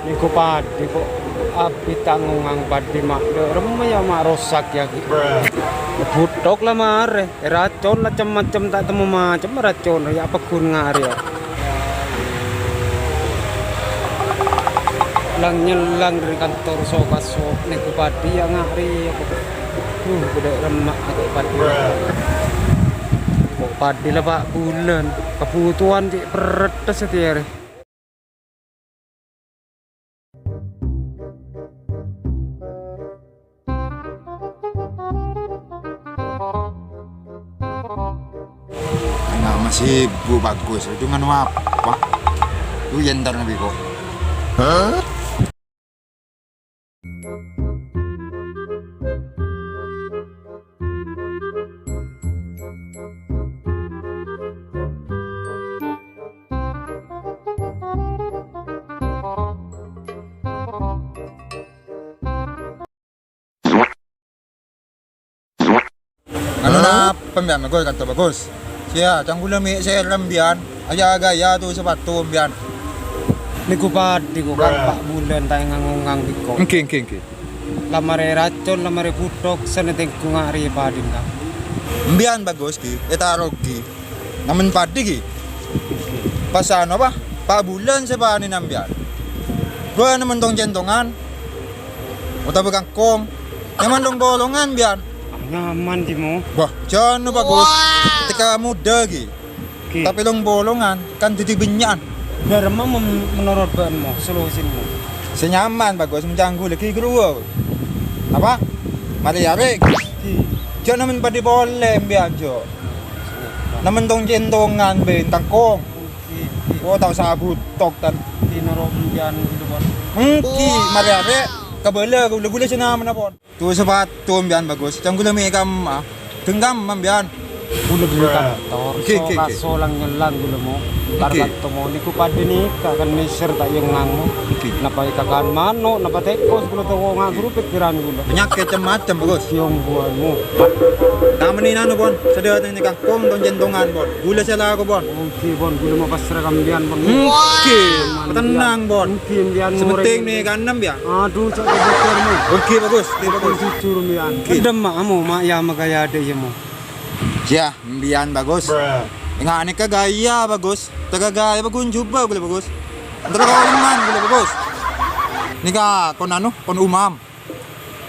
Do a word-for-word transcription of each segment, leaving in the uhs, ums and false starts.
Nèko paḍi kok abit ta' ngongang paḍi, ma' ḍâ' remma ya, ma' rosak ya, ghi. Bhuthok la marè, èracon la cem-macem, ta' temmo macem racon, ya paggun nga' rèya. Lang-nyellang ḍâri kantor so-kaso, nèko paḍi ya nga' rèya kok. Uh, ḍâ' remma kok paḍi. Kok paḍi la pa' bulân, kabhutowan cè' perrettes satèya rè. Ana' masih bu bagus, itu nganu apa? Itu yentar nabi kok. Hah? Anu napa mbiyan, Bagus, kanto Bagus? Siya, ca'na ghulâ mè' sèrem mbiyan. Aya gaya tu sapatu mbiyan. Nèko paḍi kok kan pa' bulân ta' ngangongang biko. Èngghi, èngghi, èngghi. La marè racon, la marè bhuthok, sanè tèngghu nga' rèya paḍina. Mbiyan Bagus, ghi, ètaro ghi. Namen paḍi, ghi. Pas anu apa? Pa' bulân sè panèna mbiyan. Ghulâ namen tong-cèntongan. Otabâ kangkong. Nyaman tong bolongan, mbiyan. Ah, nyaman, Cimo. Wah, jhâ' no, Bagus. Tèka muda, ghi. Ghi. Tapè long-bolongan, kan dhâddhi bânnya'an. Ḍâ' remma men-, menurut bâ'na, mo, solusinna? Sè nyaman, Bagus, mencanggu lagi kedua. Apa? Marè arè. Ghi. Jhâ' namen paḍi polè, mbiyan, jhâ'. Namen tong-cèntongan, bân kangkong. Ghi, ghi. Oh, ta' usah bhuthok, tan. Ghi, noro' mbiyan ghâllu, pon. Èngghi, marè arè. Kabâlâ, ghulâ-ghulâ sè namana, pon. Tu sapatu mbiyan Bagus, ca'na ghulâ mè' kamma. Ḍâng kamma mbiyan. Ghulâ ḍâri kantor. Oke, oke, oke. Sokaso lang-nyellang ghulâ mo. Oke. Tarkanto mo nèko paḍi nèka kan mèsèr ta' èyang ngango. Oke. Napa èkakan mano', napa tèkos ghulâ toko nga' ghuru pikiran ghulâ. Penyakit macem-macem, Bagus. Yong buanmu. Tamen inano, Pon. Sadhâjâna nèka kong tong-cèntongan, Pon. Ghulâ sè lako, Pon. Èngghi, Pon, ghulâ mapasra ka mbiyan, Pon. Èngghi, tenang, Pon. Èngghi, mbiyan. Sè pentèng nèka ennem, ya. Adhu, ca'na bocor, mo. Èngghi, Bagus. Èngghi, Bagus. Jujur, mbiyan. Èngghi. Ḍemma, mo, ma' ya makaya ḍâ' iyâ, mo. Yâ, mbiyan, Bagus. Ènga' nèka gaya, Bagus. Tèka gaya, Bagus, jhubâ' ghulâ, Bagus. Èntar ka oman ghulâ, Bagus. Nèka kon anu, kon umam.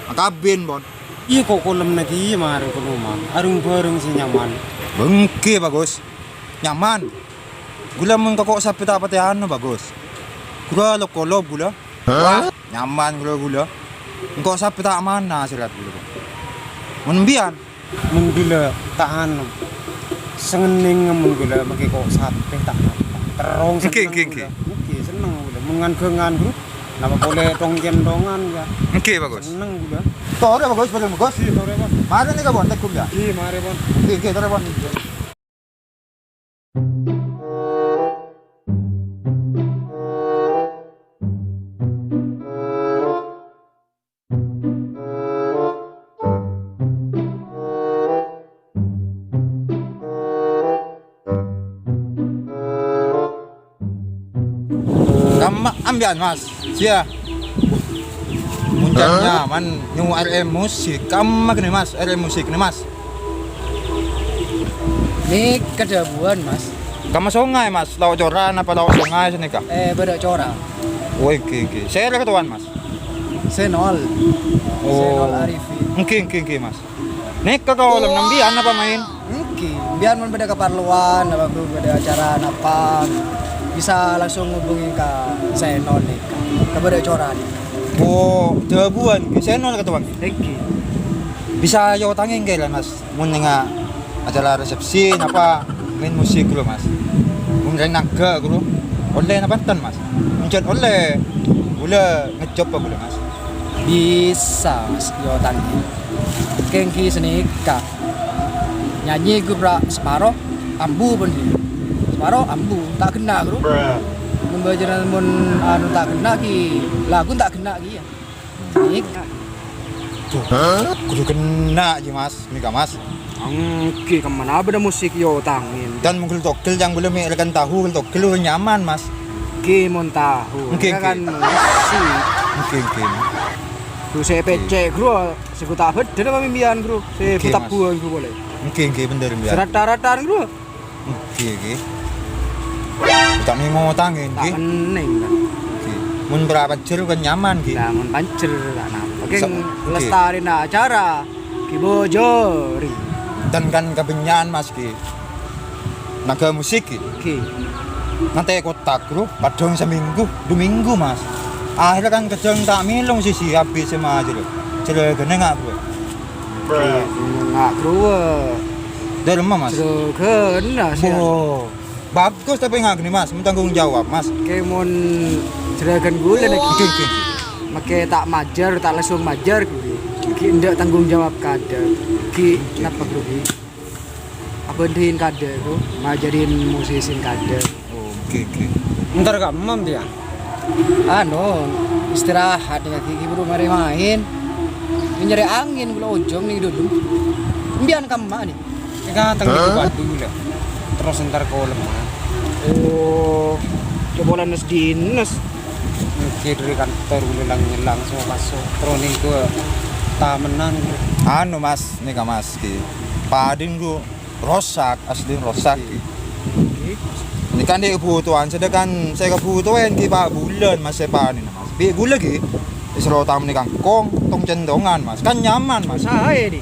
Akabin, Pon. Iyâ, ko' kolem nagi marè kon umam. Areng-bhâreng sè nyaman. Èngghi, Bagus. Nyaman. Ghulâ mon koko' sapè ta' patè anu, Bagus. Ghulâ lok-kolop ghulâ. Hah? Wah, nyaman ghulâ, ghulâ. Engko' sapè ta' mana sèrèt ghulâ. Mon mbiyan? Mon ghulâ ta' anu. Sangennèng mon ghulâ makè ko' sapè ta' apa. Terrong. Èngghi, senneng èngghi, ghulâ. Èngghi. Èngghi, senneng ghulâ. Mon ngan-ghângan ghru, napa polè tong-cèntongan, ya. Èngghi, Bagus. Senneng ghulâ. Torè, Bagus, bhâreng, Bagus. Èngghi, torè, Pon. Marè nèka, Pon, tègghum, ya. Èngghi, marè, Pon. Èngghi, èngghi, torè, Pon. Kamma ambiyan, Mas? Siya. Muncan nyaman nyu R M musik. Kamma kene, Mas? R M musik ne, Mas. Nèka dhâbuwân, Mas. Kamma songay, Mas? Lao' coran apa lao' songay sanèka? Eh, bâdâ coran. Oh, èngghi, èngghi. Sèra katowan, Mas? Senol. Oh. Senol Arifin. Èngghi, èngghi, èngghi, Mas. Nèka kaulâ nambiyan apa main? Èngghi, mbiyan mon bâdâ kaparlowan, apa bro, bâdâ acara napa, bisa langsung ngubungin ka Senol nèka. Ka bâdâ coran. Oh, dhâbuwân, èngghi. Senol katowan. Èngghi. Bisa èotangè èngghi, Mas. Mon nènga acara resepsi napa main musik ghâllu, Mas. Mon rèng nangghâ ghâllu. Ollè napa enten, Mas? Mon jhân ollè, ghulâ ngejjhâb ghâllu, Mas. Bisa, Mas, èotangè. Kèngghi sanèka. Nyanyi ghâllu saparo, ambu bân saparo ambu, ta' ghenna' ghâllu. Mon bâjârân mon anu ta' ghenna' ghi, lagu ta' ghenna' ghi, ya. Nèka. Duh, kodhu kènna' jiyâ, Mas. Nèka, Mas. Èngghi, kemmana bâdâ musik èotangè. Dhân mon ghul togel, ca'na ghulâ mè' rèkan tahu ghul togel, nyaman, Mas. Ngghi, mon tahu. Ngghi, kan ngghi. Musi. Ngghi, ngghi. Ghru sè pècè', ghru, sè ghun ta' bhâdhân apa mimpiyan, ghru? Sè ngghi, Mas. Bhutabuwân, ghru, polè. Ngghi, ngghi, bhender, mbiyan. Sè rata-rata, ghru. Ngghi, ngghi. Ta' nèng ngotang, ngghi. Ta' nèng, kan. Ngghi. Mon pra panjer kan nyaman, ngghi. Lah, mon panjer, ta' napa. Oke, sa-, ngghi. Lestarèna acara. Ki Bojori. Dan kan kabânnya'an, Mas, ki. Naga musik, ki. Ki. Nganti kotak, Bro. Kadhâng samènggu, du mènggu, Mas. Akhirnya kan kadhâng ta' mèlong sisi abis sama aja, Bro. Jeleghâna nga', Bro. Ki, nga', Bro. Dâlemma, Mas. Jeleghâna, sih. Bo. Bagus, tapè nga' ghâni, Mas, mon tanggung jawab, Mas. Kè mon jeleghân ghulâ nèka. Ngghi, ngghi, ngghi. Makè ta' majâr, ta' langsung majâr, ghi. Ghi, endâ' tanggung jawab kadhâ'. Ghi, ngghi, napa, ngghi. Bro, ghi? Abhânte'in kadhâ', ghu. Majârin musisi kadhâ'. Oh, ngghi, ngghi. Entar ka emma, Tiang? Anu, istirahat, ya, ghi, ghi, buru marè maèn. Nyarè angèn, ghulâ ojhung nèng dâlem. Mbiyan ka emma, nè. Èka tenggi Hah? Badu la. Terros entar ka olemma. Oh, coba polana dinas. Ngghi, dâri kantor ghulâ lang-, langsung maso'. Terros nèng dua tamennan. Anu, Mas, nèka, Mas, ki. Padâ ghun rosak, asli rosak, ki. Ngghi. Nèka kan dâ' kabhutowan, sedangkan sè kabhutowan, ki, pa' bulân, Mas, sè panèn. Bi' ghulâ, ghi. Èsoro tamennè kangkong, tong-centongan, Mas. Kan nyaman, Mas. Saè, Di.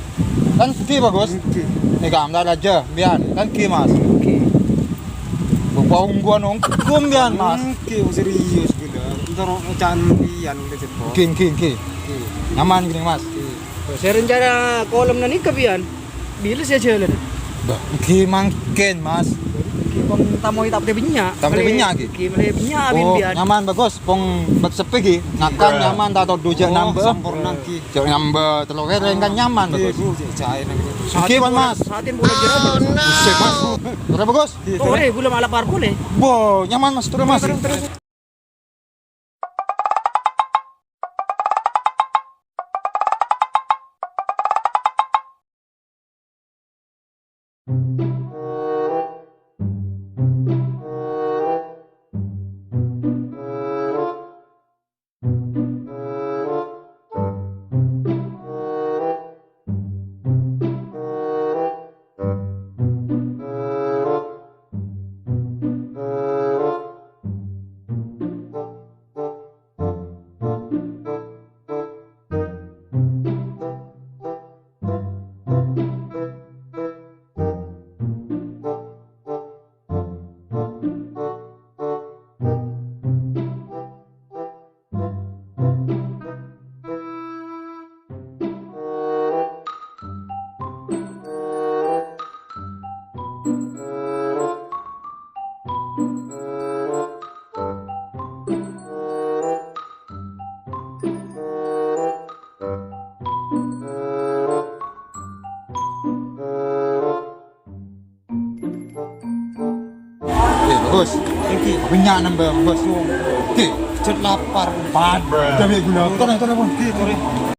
Kan ghi, bagus. Ngghi. Nèka, bentar aja, mbiyan. Kan ghi, Mas. Ngghi. Bapak ongguan onggu, mbiyan, Mas. Ngghi, serius, ghulâ. Entar ocan mbiyan, ghulâ, Cep. Ngghi, ngghi, ngghi. Ngghi. Nyaman gini, Mas. Ngghi. Sè rencana ka olemma nèka, mbiyan. Bilâ sè ajhâlân? Bah, ghi mangkèn, Mas. Ghi pon tamoy ta' patè bânnya'. Ta' patè bânnya', ghi? Ghi malè bânnya' abin Oh, biyan. Nyaman, bagus. Pon bâk seppè, ghi. Ngakan Bruh. Nyaman, ta' todhu jhâ' Oh, nambâ. Sampurna, ghi. Jhâ' nambâ tello kèrèng kan nyaman, Ghi, bagus. Bu, jhâ' jhâ' nang. Ghi, pon, Mas. Saatin pon jhâ'. Buset, Mas. Ora, bagus. Ghi, Torè, ghulâ ma' lapar polè. Bo, nyaman, Mas. Torè, Mas. Terus, terus. Eh, bagus. Iki bânnya' nambâ, bagus. Oke. Jhât lapar. Pan. Udah, Bek, gula. Torè, torè, Bun. Oke, torè.